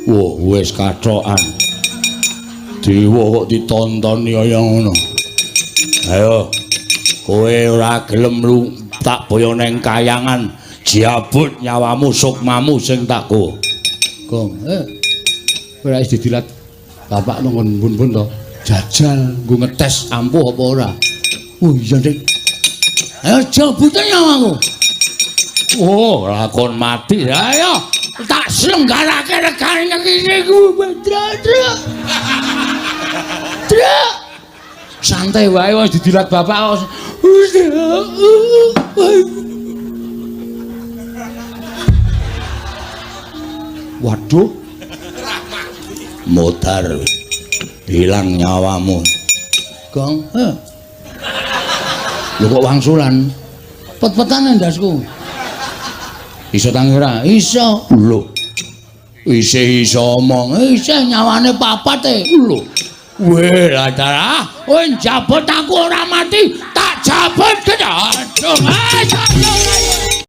Wah, wis kathokan. Dewa kok ditontoni kaya ngono. Ayo. Kowe ora gelem tak boyo neng kayangan, jabut nyawamu sukmamu sing tak go. Gong, ora wis didilat bapak nang bun-bun to. Jajal nggo ngetes ampuh apa ora. Oh iya, Dik. Ayo jabute nyawaku. Oh, lakon mati. Ayo, tak selenggarake regane nang kene ku. Dra. Dra. Santai wae wis didilat bapak. Waduh. Modar. Hilang nyawamu. Gong, heh. Lho kok wangsulan? Pet-petan ndasku. Iso tangi ora? Iso. Lho. Isih iso omong. Isih nyawane papat e. Lho. Weh, lah darah. Kowe njabut aku ora mati, tak jabut. Aduh.